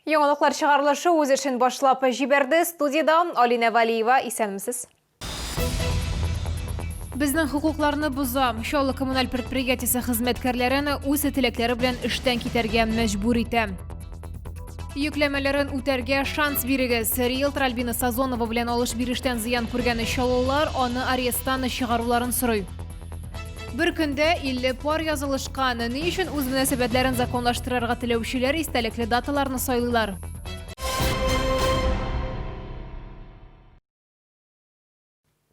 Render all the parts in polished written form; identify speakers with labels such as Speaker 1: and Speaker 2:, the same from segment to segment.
Speaker 1: Яңалыклар чыгарылышы үз эшен башлап җибәрде. Студиядә Алинә Вәлиева. Исәнмесез. Безнең хокукларны боза. Чаллы коммуналь предприятиесе хезмәткәрләрен үз теләкләре белән эштән китәргә мәҗбүр итә. Йөкләмәләрен үтәргә шанс бирегез. Риэлтор Альбина Сазонова белән алыш-бирештән зыян күргән чаллылар аны аресттан чыгаруларын сорый. Бер көндә 50 пар язылышкан. Ни өчен үз мөнәсәбәтләрен законлаштырырга теләүчеләр истәлекле даталарны сайлыйлар?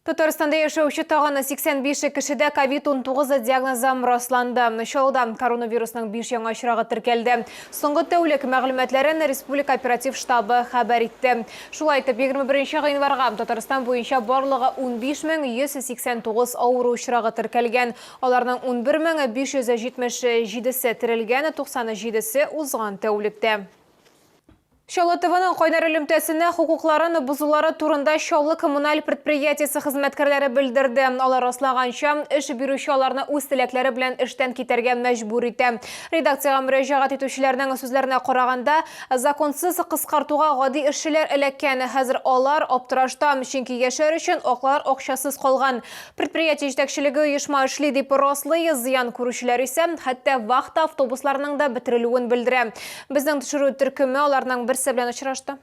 Speaker 1: Татарстанда яшәүче тагын 85 кешедә ковид-19 диагнозы расланды. Чаллыда коронавирусның 5 яңа очрагы теркәлде. Соңгы тәүлек мәгълүматларын Республика оператив штабы хәбәр итте. Шулай итеп, 21 гыйнварга Татарстан буенча барлыгы 15189 авыру очрагы теркәлгән. Аларның 11577-се терелгән, 97-се узган тәүлектә. Чаллы ТВның кайнар элемтәсенә хокукларын бозулары турында Чаллы коммуналь предприятиесе хезмәткәрләре белдерде. Алар раслаганча, эш бирүче аларны үз теләкләре белән эштән китәргә мәҗбүр итә. Редакциягә мөрәҗәгать итүчеләрнең сүзләренә караганда, Законсыз кыскартуга гади эшчеләр эләккән. Хәзер алар аптырашта, чөнки яшәр өчен аклар акчасыз калган. Предприятие җитәкчелеге оешма эшли дип раслый, зыян күрүчеләр исә хәтта вахта автобусларының да бетерелүен белдерә. Безнең төшерү төркеме аларның берсе белән очрашты.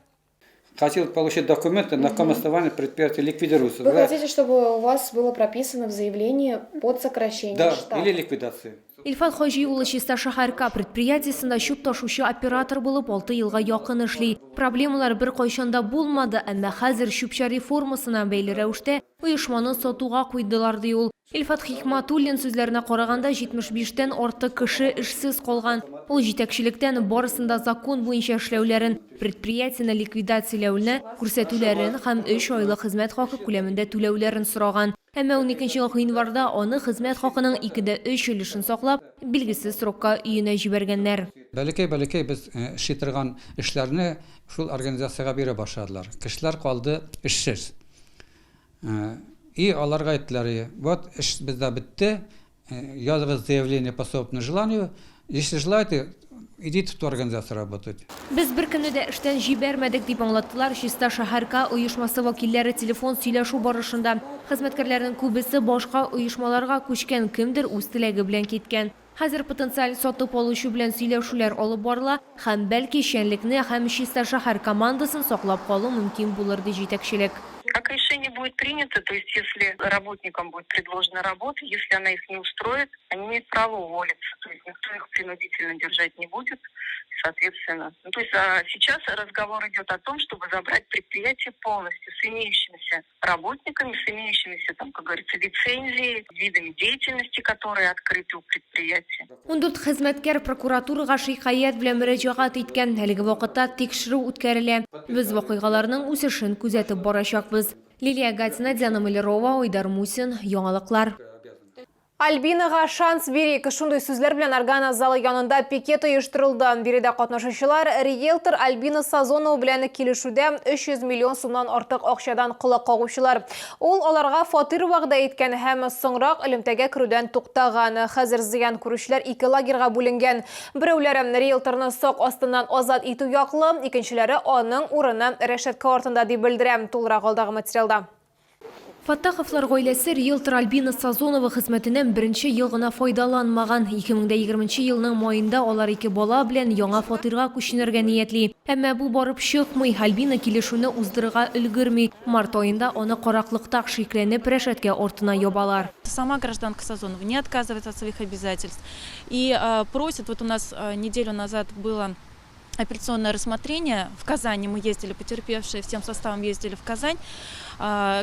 Speaker 2: Хотел получить документы, на каком основании предприятие ликвидируется.
Speaker 3: Вы хотите, чтобы у вас было прописано в заявлении под сокращение
Speaker 2: Да,
Speaker 3: штата?
Speaker 2: или ликвидацию.
Speaker 4: Илфат Хаҗи улы Чиста шәһәр К предприятиесендә чүп ташучы оператор булып алты елга якын эшли. Проблемалар беркайчан да булмады, әмма хәзер чүп-чар реформасына бәйле рәвештә оешманы сатуга куйдылар, ди ул. Илфат Хикматуллин сүзләренә караганда, 75 тән артык кеше эшсез калган. Ул җитәкчелектән барысын да закон буенча эшләүләрен, предприятиене ликвидацияләүне күрсәтүләрен һәм өч айлык хезмәт хакы күләмендә түләүләрен сораган. Әмма уникенче гыйнварда аны хезмәт хакының икедә өч өлешен саклап, билгесез срокка өенә җибәргәннәр.
Speaker 2: Бәләкәй-бәләкәй без эшли торган эшләрне шул организациягә бирә башладылар. Кешеләр калды эшсез. И аларга әйттеләр, вот эш бездә бетте, Языгыз заявление по собственному желанию. Если желаете, идите в ту организацию работать.
Speaker 4: Без беркемне дә эштән җибәрмәдек, дип аңлаттылар Чиста шәһәр К оешмасы вәкилләре телефон сөйләшү барышында. Хезмәткәрләрнең күбесе башка оешмаларга күчкән, кемдер үз теләге белән киткән. Хәзер потенциаль сатып алучы белән сөйләшүләр алып барыла һәм, бәлки, эшчәнлекне һәм Чиста шәһәр командасын саклап калу мөмкин булыр, ди җитәкчелек.
Speaker 5: Как решение будет принято, то есть если работникам будет предложена работа, если она их не устроит, они имеют право уволиться, то есть никто их принудительно держать не будет, соответственно. Ну, то есть а, сейчас разговор идет о том, чтобы забрать предприятие полностью с имеющимися работниками, с имеющимися, там, как говорится, лицензией, видами деятельности, которые открыты у предприятия.
Speaker 4: 14 хезмәткәр прокуратурага шикаять белән мөрәҗәгать иткән. Әлеге вакытта тикшерү үткәрелә. Без вакыйгаларның үсешен күзәтеп барачакбыз. Лилия Гатина, Диана Малярова, Айдар Мусин, Яңалыклар.
Speaker 1: Альбинага шанс бирик! Шундый сүзләр белән Органа залы янында пикет оештырылды. Биредә катнашучылар риелтор Альбина Сазонова белән килешүдә 300 миллион сумнан артык акчадан колак кагучылар. Ул аларга фатир вәгъдә иткән һәм соңрак элемтәгә керүдән туктаган. Хәзер зыян күрүчеләр ике лагерьга бүленгән. Берәүләре риелторны сак астыннан азат итү яклы, икенчеләре аның урыны рәшәткә артында дип белдерә. Тулырак алдагы материалда.
Speaker 4: Фаттаховлар гаиләсе риелтор Альбина Сазонова хезмәтеннән беренче ел гына файдаланмаган. 2020 елның маенда алар ике бала белән яңа фатирга күченергә ниятли. Әмма бу барып чыкмый, Альбина килешүне уздырырга өлгерми. Март аенда аны караклыкта шикләнеп рәшәткә артына ябалар.
Speaker 6: Сама гражданка Сазонова не отказывается от своих обязательств и просит, вот у нас неделю назад было апелляционное рассмотрение в Казани, мы ездили, потерпевшие всем составом ездили в Казань,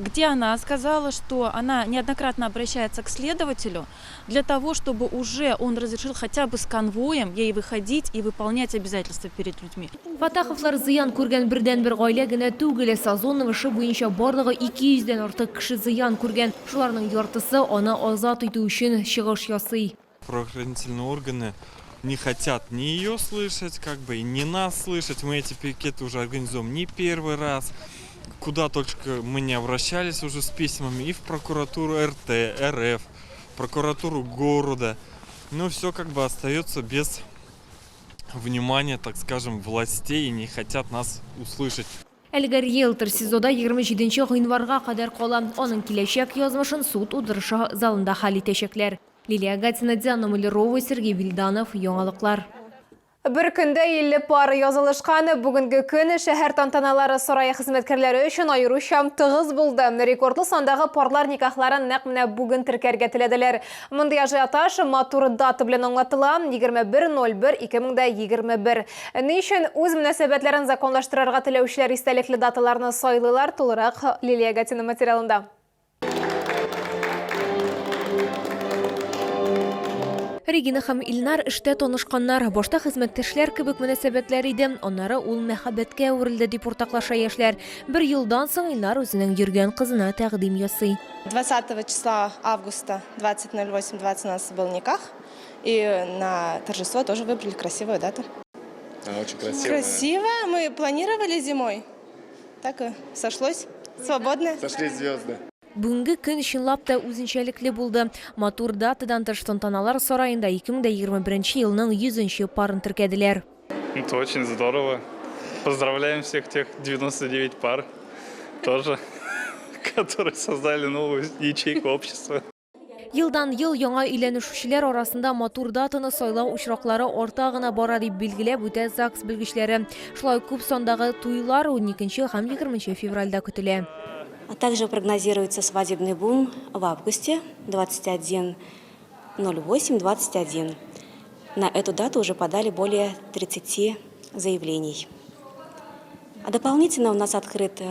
Speaker 6: где она сказала, что она неоднократно обращается к следователю для того, чтобы уже он разрешил хотя бы с конвоем ей выходить и выполнять обязательства перед людьми.
Speaker 4: Фатаховлар зыян күргән бердәнбер гаилә генә түгел. Сазонов эше буенча барлыгы 200 дән артык кеше зыян күргән. Шуларның яртысы аны азат итү өчен чыгыш ясый.
Speaker 7: Правоохранительные органы не хотят ни ее слышать, как бы, и не нас слышать. Мы эти пикеты уже организуем не первый раз. Куда только мы не обращались уже с письмами и в прокуратуру РТ, РФ, прокуратуру города. Но все как бы остается без внимания, так скажем, властей и не хотят нас услышать.
Speaker 4: Әлеге риэлтор СИЗОда 27 гыйнварга кадәр кала. Аның киләчәк язмышын суд утырышы залында хәл итәчәкләр. Лилия Гатина, Диана Малярова, Сергей Вильданов, Яңалыклар.
Speaker 1: Бер көндә 50 пар язылышкан. Бүгенге көн шәһәр тантаналары сарае хезмәткәрләре өчен аеруча тыгыз булды. Рекордлы сандагы парлар никахларын нәкъ менә бүген теркәргә теләделәр. Мондый ажиотаж матур дата белән аңлатыла, 21.01.2021. Ни өчен үз мөнәсәбәтләрен законлаштырырга теләүчеләр истәлекле даталарны сайлыйлар, тулырак Лилия Гатина материалында.
Speaker 4: Регина һәм Илнар эштә танышканнар. Башта хезмәттәшләр кебек мөнәсәбәтләр иде, аннары ул мәхәббәткә әверелде, дип уртаклаша яшьләр. Бер елдан соң Илнар үзенең йөргән кызына тәкъдим ясый.
Speaker 8: 20 числа августа 20.08.20 у нас был никах. И на торжество тоже выбрали красивую дату.
Speaker 9: Она очень красивая.
Speaker 8: Красивая. Мы планировали зимой. Так и сошлось. Свободно.
Speaker 9: Сошлись звезды.
Speaker 4: Бүгенге көн чынлап та үзенчәлекле булды. Матур датадан тыш тантаналар сараенда 2021 елның 100 нче парын теркәделәр.
Speaker 10: Это очень здорово. Поздравляем всех тех 99 пар тоже, которые создали новую ячейку общества.
Speaker 4: Елдан-ел яңа өйләнешүчеләр арасында матур датаны сайлау очраклары арта гына бара, дип билгеләп үтә ЗАГС белгечләре. Шулай ук күп сандагы туйлар 12 һәм 20 февральдә көтелә.
Speaker 11: А также прогнозируется свадебный бум в августе 21.08.21. На эту дату уже подали более 30 заявлений. А дополнительно у нас открыт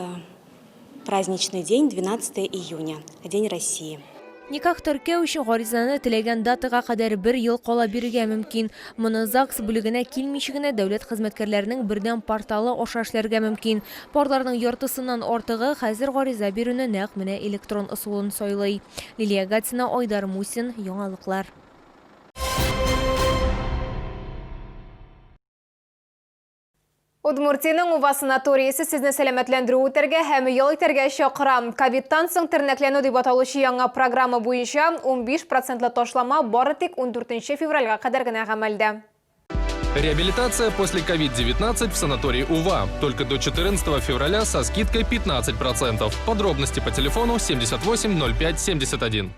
Speaker 11: праздничный день 12 июня, День России.
Speaker 4: Никах теркәү өчен гаризаны теләгән датага кадәр бер ел кала бирергә мөмкин. Моны ЗАГС бүлегенә килмичә генә дәүләт хезмәткәрләренең бердәм порталы аша эшләргә мөмкин. Парларның яртысыннан артыгы хәзер гариза бирүне нәкъ менә электрон ысулын сайлый. Лилия Гатина, Айдар Мусин, Яңалыклар.
Speaker 1: Удмуртиянең Ува санаториясе сезне сәламәтләндерү үтәргә һәм ял итәргә чакыра. Ковидтан соң тернәкләнү дип аталучы яңа программа буенча 15 процентлы ташлама бары тик 14 февральгә кадәр генә гамәлдә.
Speaker 12: Реабилитация после COVID-19 в санатории УВА. Только до 14 февраля со скидкой 15%. Подробности по телефону 78 05 71.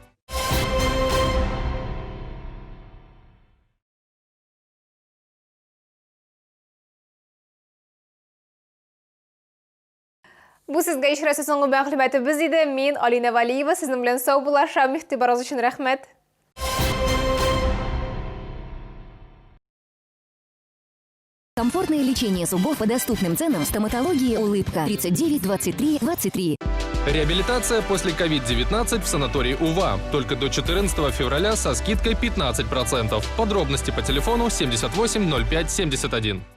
Speaker 1: Бу сезгә ишрәсе соңгы мәгълүматыбыз иде. Мин Алина Валиева сезнең белән саубуллашам. Игътибарыгыз өчен рәхмәт.
Speaker 13: Комфортное лечение зубов по доступным ценам в стоматологии «Улыбка» 39 23 23.
Speaker 12: Реабилитация после COVID-19 в санатории УВА. Только до 14 февраля со скидкой 15%. Подробности по телефону 78 05 71.